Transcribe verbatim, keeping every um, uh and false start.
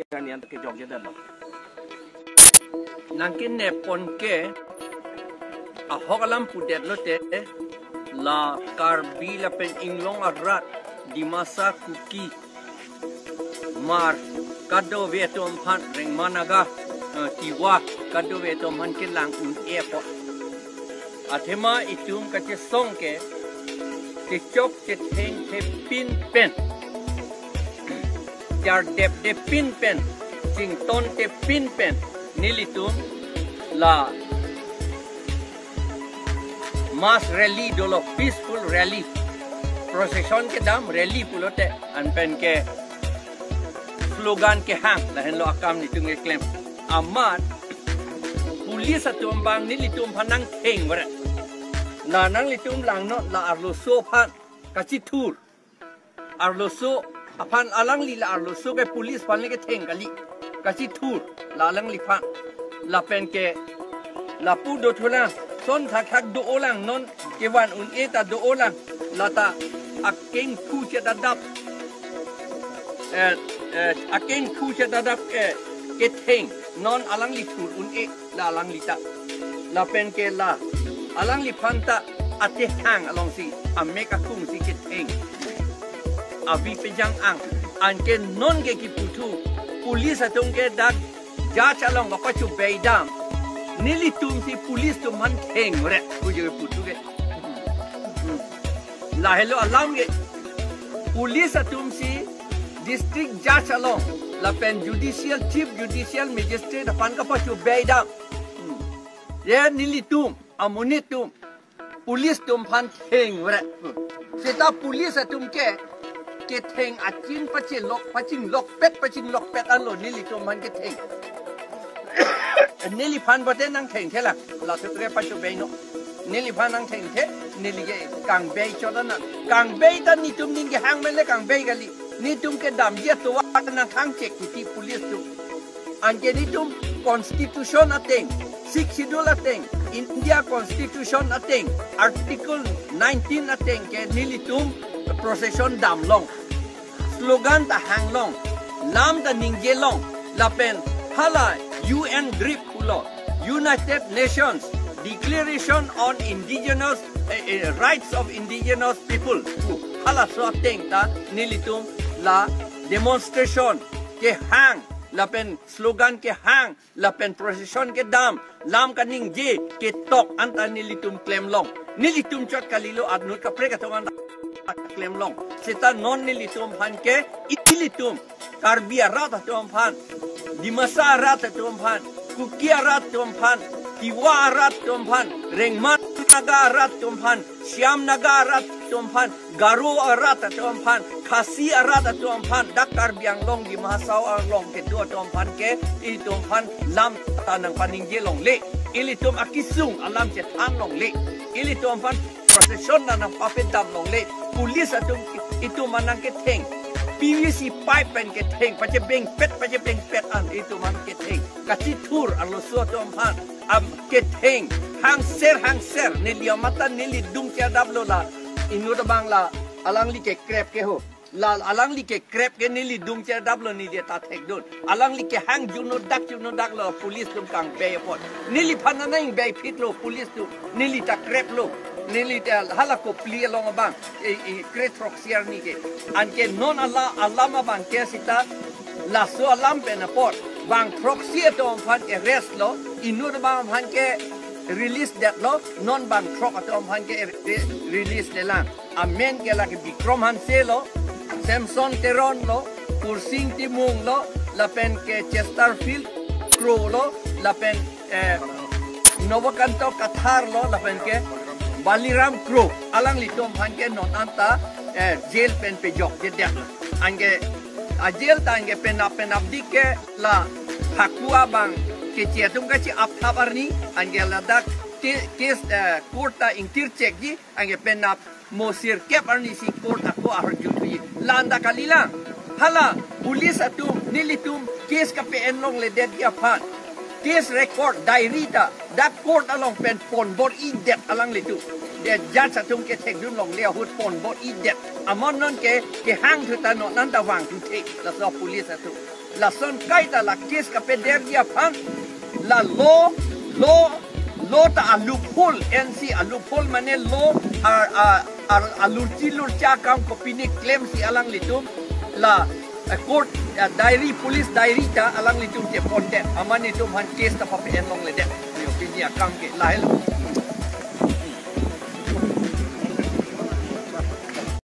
kejani an kejokje detlo. Nangkenep pon ke ahok alam pudet lote, la Karbi lapen Inglong arat, Dimasa, Kuki, Hmar kadokave atum aphan, Rengma Naga, eh, Tiwa kadokave atum aphan kelang un-e apot, athema itum kachesong ke chechok chethengthe pin pen, chardepde pin pen, chingtonthe pin pen, nelitum la mass rally dolo, peaceful rally, procession kedam, rally pulote anpen ke slogan kehang, lahenlo akam nelitum keklem. Amat police atum abang nelitum aphan nangthengver. La nanglitum langnon, la arloso aphan kachithur. Arloso aphan, alangli la arloso ke police aphan le ketheng kali, kachithur la alangliphan. Lapen ke lapu dothulang, son thakthak do-olang, non kevan un-e ta do-olang, lata akengphu chetadap, eh, eh, akengphu chetadap ke ketheng, non alangli thur un-e, la alangli ta. Lapen ke la alangliphan ta atehang alongsi, amek akung si ketheng, avi pejang-ang. Anke non ke kipu thu, police atum ke dak judge along kapachobei dam, nelitum si police atum aphan thengver, pu je kipu thu ke. Lahelo alam ke, police atum si district judge along lapen judicial, chief judicial magistrate aphan kapachobei dam, ye nelitum amonit atum police atum aphan thengver. Seta police atum ke ketheng achin pachinlok, pachinlokpet, pachinlokpet anlo nelitum aphan ketheng. Neliphan bote nangthengthelang, laso ke pachobei non. Neliphan nangthengthe, neli ke kangbei chot anan. Kangbei ta nelitum ning kehang men le kangbei kali. Nelitum kedamji atovar nangkhang chek titi police atum. Anke nelitum constitution ateng, Sixth Schedule ateng, India Constitution ateng, Article nineteen ateng ke nelitum procession damlong, slogan ta hanglong, lam ta ningjelong, lapen hala U N DRIP pulo, United Nations Declaration on Indigenous, eh, eh, Rights of Indigenous People pu, halaso ateng ta nelitum la demonstration kehang, lapen slogan kehang, lapen procession kedam, lam kaningje ketok anta nelitum klemlong. Nelitum chot kalilo, anut kaprek atum anta klemlong. Seta non nelitum aphan ke, ilitum Karbi arat atum aphan, Dimasa arat atum aphan, Kuki arat atum aphan, Tiwa arat atum aphan, Rengma Naga arat atum aphan, Siam Naga arat atum aphan, Garo arat atum aphan, Khasi arat atum aphan, dak Karbi Anglong, Dima Hasao along kedo atum aphan ke, ilitum aphan lam ta nangpaningje longle. Ilitum akesung alam chethan longle. Ilitum aphan procession ta nangpapedam longle. Police atum itum aphan nangketheng, P V C pipe pen ketheng, pachebengpet, pachebengpet an itum aphan ketheng. Kachithur arloso atum aphan, am ketheng, hangser, hangser, neli amat ta neli dung chedaplo la, inut abang la, alangli kekrep ke ho. La alangli kekrep ke neli dung chedaplo, neli ta thekdun. Alangli kehang juno dak, juno daklo, police atum kangbei apot. Neliphan nangingbeipitlo police atum. Neli ta kreplo. Neli ta hala Kopili along abang, e, e, kre throksi arni ke. Anke non ala, alam abang ke seta laso alam pen apot, bang throksi atum aphan arrest lo, inut abang aphan ke release detlo, non bang throk atum aphan ke re-, release lelang. Amen ke lake Bikram Hanse lo, Samson Teron lo, Kursing Timung lo, lapen ke Chesterfield Kro lo, lapen, eh, Nobokanto Kathar lo, lapen ke Baliram Kro, alanglitum aphan ke non anta, eh, jail pen pejokje detlo. Anke a jail ta anke penap penap dik ke la Phakua abang keche atum kache-apthap arni, anke ladak ke-, case, eh, court ta ingtir chekji, anke penap mo sirkep arni si court ako arjuthuji. La anta kalilang. Hala police atum nelitum case kape-en longledetji aphan, case record, diary ta dak court along pen ponbor-idet alanglitum. De judge atum kethekdun longle ahut ponbor-idet. Amat non ke, kehangthu ta non anta vangthuthe, laso police atum. Lason kaita la case kapedet ji aphan la law, law, law ta a loophole, N C a loophole mane law a, a, a, alurchi lurcha akam kopine klemsi alanglitum la, eh, court, eh, diary, police diary ta alanglitum chepondet. Amat netum aphan case ta pape-en longledet. Yo pini akam ke lahelo.